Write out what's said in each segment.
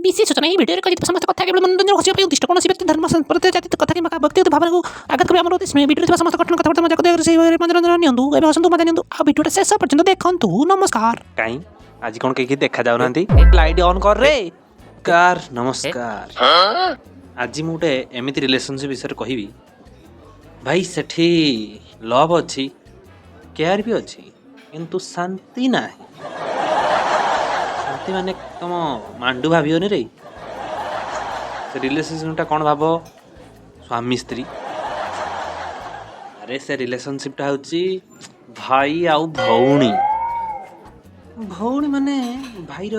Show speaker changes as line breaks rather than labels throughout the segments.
ବିଶେଷ ସୂଚନା, ଏହି ଭିଡ଼ିଓରେ କୁହାଯାଇଥିବା ସମସ୍ତ କଥା କେବଳ ମନୋରଞ୍ଜନ, ଖୁସି ପାଇଁ ଉଦ୍ଦିଷ୍ଟ। କୌଣସି ବ୍ୟକ୍ତି ଧର୍ମ, ସମ୍ପ୍ରଦାୟ, ଜାତି କଥା କିମ୍ବା ବ୍ୟକ୍ତିଗତ ଭାବନାକୁ ଆଘାତ କରିବା ଆମର ଉଦ୍ଦେଶ୍ୟ ନୁହେଁ। ଭିଡ଼ିଓରେ ଥିବା ସମସ୍ତ ଘଟଣା, କଥାବାର୍ତ୍ତା, ମଜା ଦୟାକରି ସେଇ ମନୋରଞ୍ଜନ ନିଅନ୍ତୁ ଏବଂ ହସନ୍ତୁ, ମଜା ନିଅନ୍ତୁ ଆଉ ଭିଡ଼ିଓଟା ଶେଷ ପର୍ଯ୍ୟନ୍ତ ଦେଖନ୍ତୁ। ନମସ୍କାର।
କାଇଁ, ଆଜି କ'ଣ କେହି ଦେଖା ଯାଉନାହାନ୍ତି? ଲାଇଟ୍ ଅନ୍ କର ରେ କାର। ନମସ୍କାର। ଆଜି ମୁଁ ଗୋଟେ ଏମିତି ରିଲେସନସିପ୍ ବିଷୟରେ କହିବି ଭାଇ, ସେଠି ଲଭ୍ ଅଛି, କେୟାର ବି ଅଛି, କିନ୍ତୁ ଶାନ୍ତି ନାହିଁ। ଶାନ୍ତି ମାନେ ତମ ମାଣ୍ଡୁ ଭାବିବନି ରେ। ସେ ରିଲେସନସିପ୍ଟା କ'ଣ ଭାବ? ସ୍ୱାମୀ ସ୍ତ୍ରୀ? ଆରେ, ସେ ରିଲେସନସିପ୍ଟା ହେଉଛି ଭାଇ ଆଉ ଭଉଣୀ। ଭଉଣୀ ମାନେ ଭାଇର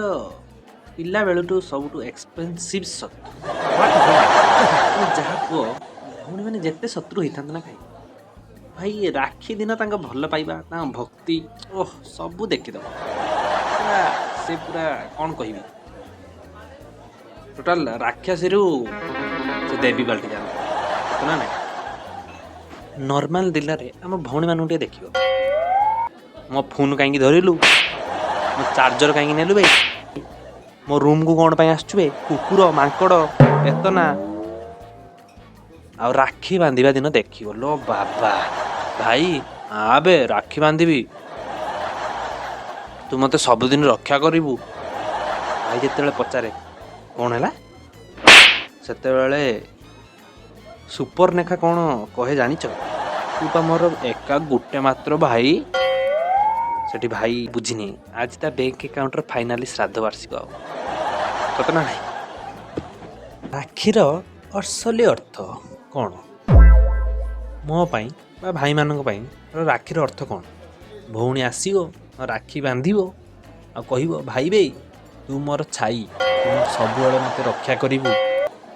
ପିଲା ବେଳଠୁ ସବୁଠୁ ଏକ୍ସପେନ୍ସିଭ୍ ଶତ୍ରୁ। ତମେ ଯାହା କୁହ, ଭଉଣୀ ମାନେ ଯେତେ ଶତ୍ରୁ ହେଇଥାନ୍ତୁ ନା କାହିଁ ଭାଇ, ରାକ୍ଷୀ ଦିନ ତାଙ୍କ ଭଲ ପାଇବା, ତାଙ୍କ ଭକ୍ତି, ଓହ, ସବୁ ଦେଖିଦବ ପୁରା। ସେ ପୁରା କ'ଣ କହିବି, ଟୋଟାଲ ରାକ୍ଷସୀରୁ ସେ ଦେବୀ ପାଲଟି ଯାଆନ୍ତି, ସତ ନା ନାଇଁ? ନର୍ମାଲ ଦିନରେ ଆମ ଭଉଣୀମାନଙ୍କୁ ଟିକେ ଦେଖିବ। ମୋ ଫୋନ୍ କାହିଁକି ଧରିଲୁ? ମୋ ଚାର୍ଜର କାହିଁକି ନେଲୁ ବେ? ମୋ ରୁମ୍କୁ କ'ଣ ପାଇଁ ଆସୁଛୁ ବେ? କୁକୁର, ମାଙ୍କଡ଼, ଏତନା। ଆଉ ରାକ୍ଷୀ ବାନ୍ଧିବା ଦିନ ଦେଖିବ ଲୋ ବାବା, ଭାଇ ଆବେ ରାକ୍ଷୀ ବାନ୍ଧିବି, ତୁ ମୋତେ ସବୁଦିନ ରକ୍ଷା କରିବୁ। ଭାଇ ଯେତେବେଳେ ପଚାରେ କ'ଣ ହେଲା, ସେତେବେଳେ ସୁପର୍ଣ୍ଣେଖା କ'ଣ କହେ ଜାଣିଛ? ତୁ ପା ମୋର ଏକା ଗୋଟେ ମାତ୍ର ଭାଇ। ସେଠି ଭାଇ ବୁଝିନି ଆଜି ତା ବ୍ୟାଙ୍କ ଆକାଉଣ୍ଟର ଫାଇନାଲି ଶ୍ରାଦ୍ଧ ବାର୍ଷିକ। ଆଉ ସତ ନା ନାହିଁ? ରାକ୍ଷୀର ଅସଲି ଅର୍ଥ କ'ଣ ମୋ ପାଇଁ ବା ଭାଇମାନଙ୍କ ପାଇଁ? ରାକ୍ଷୀର ଅର୍ଥ କ'ଣ? ଭଉଣୀ ଆସିବ, ରାକ୍ଷୀ ବାନ୍ଧିବ ଆଉ କହିବ, ଭାଇ ବେ, ତୁ ମୋର ଛାଇ, ତୁ ମୋର ସବୁବେଳେ ମୋତେ ରକ୍ଷା କରିବୁ,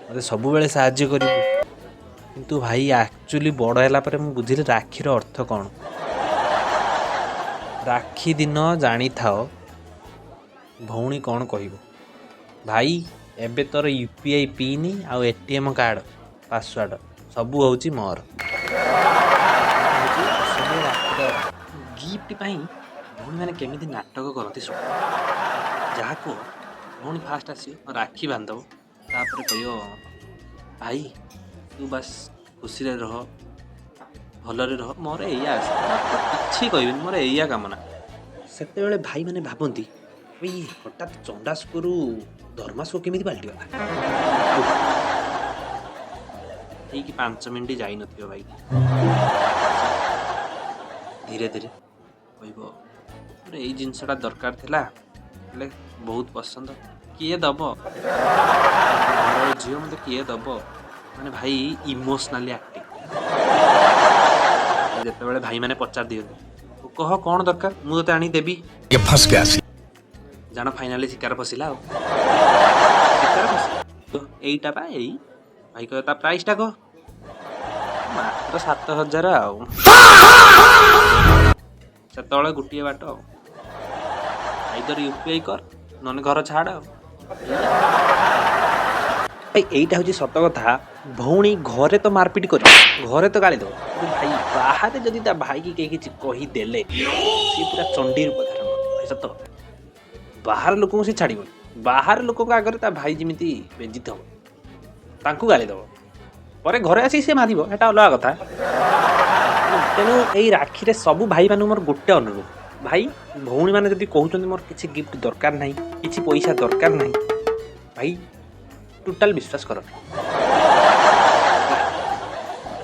ମୋତେ ସବୁବେଳେ ସାହାଯ୍ୟ କରିବୁ। କିନ୍ତୁ ଭାଇ, ଆକ୍ଚୁଆଲି ବଡ଼ ହେଲା ପରେ ମୁଁ ବୁଝିଲି ରାକ୍ଷୀର ଅର୍ଥ କ'ଣ। ରାକ୍ଷୀ ଦିନ ଜାଣିଥାଅ ଭଉଣୀ କ'ଣ କହିବ, ଭାଇ, ଏବେ ତୋର ୟୁପିଆଇ ପିନ୍ ଆଉ ଏଟିଏମ୍ କାର୍ଡ଼ ପାସୱାର୍ଡ଼ ସବୁ ହେଉଛି ମୋର। ହେଉଛି ଅସଲି ରାକ୍ଷୀର। ଗିଫ୍ଟ ପାଇଁ ଭଉଣୀମାନେ କେମିତି ନାଟକ କରନ୍ତି ଶୁଣ। ଯାହା କୁହ, ଭଉଣୀ ଫାଷ୍ଟ ଆସିବ, ରାକ୍ଷୀ ବାନ୍ଧିଦେବ, ତାପରେ କହିବ, ଭାଇ, ତୁ ବାସ୍ ଖୁସିରେ ରହ, ଭଲରେ ରହ, ମୋର ଏଇଆ ଆଶା, ମୁଁ ଆଉ ତୋତେ କିଛି କହିବିନି, ମୋର ଏଇଆ କାମନା। ସେତେବେଳେ ଭାଇମାନେ ଭାବନ୍ତି, ଏଇ ହଠାତ୍ ଚଣ୍ଡାଶୋକରୁ ଧର୍ମାଶୋକ କେମିତି ପାଲଟିଗଲା? ଠିକ୍ 5 ମିନିଟ୍ ଯାଇନଥିବ, ଭାଇ ଧୀରେ ଧୀରେ କହିବ, ମୋର ଏଇ ଜିନିଷଟା ଦରକାର ଥିଲା, ହେଲେ ବହୁତ ପସନ୍ଦ, କିଏ ଦବ? ଘରର ଝିଅ, ମୋତେ କିଏ ଦବ? ମାନେ ଭାଇ ଇମୋସନାଲି ଆକ୍ଟିଂ। ଯେତେବେଳେ ଭାଇମାନେ ପଚାରି ଦିଅନ୍ତି, ତୁ କହ କ'ଣ ଦରକାର, ମୁଁ ତୋତେ ଆଣି ଦେବି,
ये फंस गया।
ଜାଣ ଫାଇନାଲି ଶିକାର ଫସିଲା। ଆଉ ଶିକାର ଫସିଲା ତ ଏଇଟା ପା ଏଇ। ଭାଇ କହିବ, ତା ପ୍ରାଇସଟା କହ। ମାତ୍ର 7,000। ଆଉ ସେତେବେଳେ ଗୋଟିଏ ବାଟ, ଆଉ ଆଇଦର ୟୁପିଆଇ କର, ନହେଲେ ଘର ଛାଡ଼। ଆଉ ଭାଇ, ଏଇଟା ହେଉଛି ସତ କଥା। ଭଉଣୀ ଘରେ ତ ମାରପିଟ କରିବ, ଘରେ ତ ଗାଳି ଦେବ, କିନ୍ତୁ ଭାଇ ବାହାରେ ଯଦି ତା ଭାଇକି କେହି କିଛି କହିଦେଲେ, ସିଏ ପୁରା ଚଣ୍ଡୀ ରୂପ ଧାରଣ କରିବ। ଭାଇ, ସତ କଥା। ବାହାର ଲୋକଙ୍କୁ ସେ ଛାଡ଼ିବନି। ବାହାର ଲୋକଙ୍କ ଆଗରେ ତା ଭାଇ ଯେମିତି ବେଜିତ ହବ, ତାଙ୍କୁ ଗାଳି ଦେବ, ପରେ ଘରେ ଆସିକି ସେ ମାରିବ, ସେଟା ଅଲଗା କଥା। ତେଣୁ ଏଇ ରାକ୍ଷୀରେ ସବୁ ଭାଇମାନଙ୍କୁ ମୋର ଗୋଟେ ଅନୁରୋଧ, ଭାଇ, ଭଉଣୀମାନେ ଯଦି କହୁଛନ୍ତି ମୋର କିଛି ଗିଫ୍ଟ ଦରକାର ନାହିଁ, କିଛି ପଇସା ଦରକାର ନାହିଁ, ଭାଇ ଟୋଟାଲ ବିଶ୍ୱାସ କର ନାହିଁ।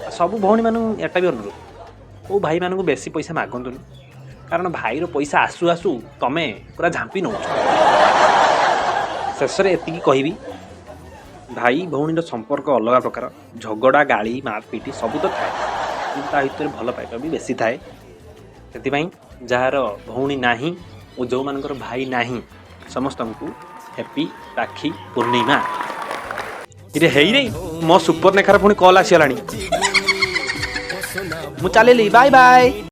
ଆଉ ସବୁ ଭଉଣୀମାନଙ୍କୁ ଏଟା ବି ଅନୁରୋଧ, କେଉଁ ଭାଇମାନଙ୍କୁ ବେଶୀ ପଇସା ମାଗନ୍ତୁନି, କାରଣ ଭାଇର ପଇସା ଆସୁ ଆସୁ ତମେ ପୁରା ଝାମ୍ପି ନେଉଛ। ଶେଷରେ ଏତିକି କହିବି, ଭାଇ ଭଉଣୀର ସମ୍ପର୍କ ଅଲଗା ପ୍ରକାର। ଝଗଡ଼ା, ଗାଳି, ମାରପିଟି ସବୁ ତ ଥାଏ, କିନ୍ତୁ ତା ଭିତରେ ଭଲ ପାଇବା ବି ବେଶୀ ଥାଏ। ସେଥିପାଇଁ ଯାହାର ଭଉଣୀ ନାହିଁ ଓ ଯେଉଁମାନଙ୍କର ଭାଇ ନାହିଁ, ସମସ୍ତଙ୍କୁ ହ୍ୟାପି ରାକ୍ଷୀ ପୂର୍ଣ୍ଣିମା। ଇରେ ହେଇରେ, ମୋ ସୁପର୍ଣ୍ଣେଖାର ପୁଣି କଲ୍ ଆସିଗଲାଣି। ମୁଁ ଚାଲିଲି, ବାଏ ବାଏ।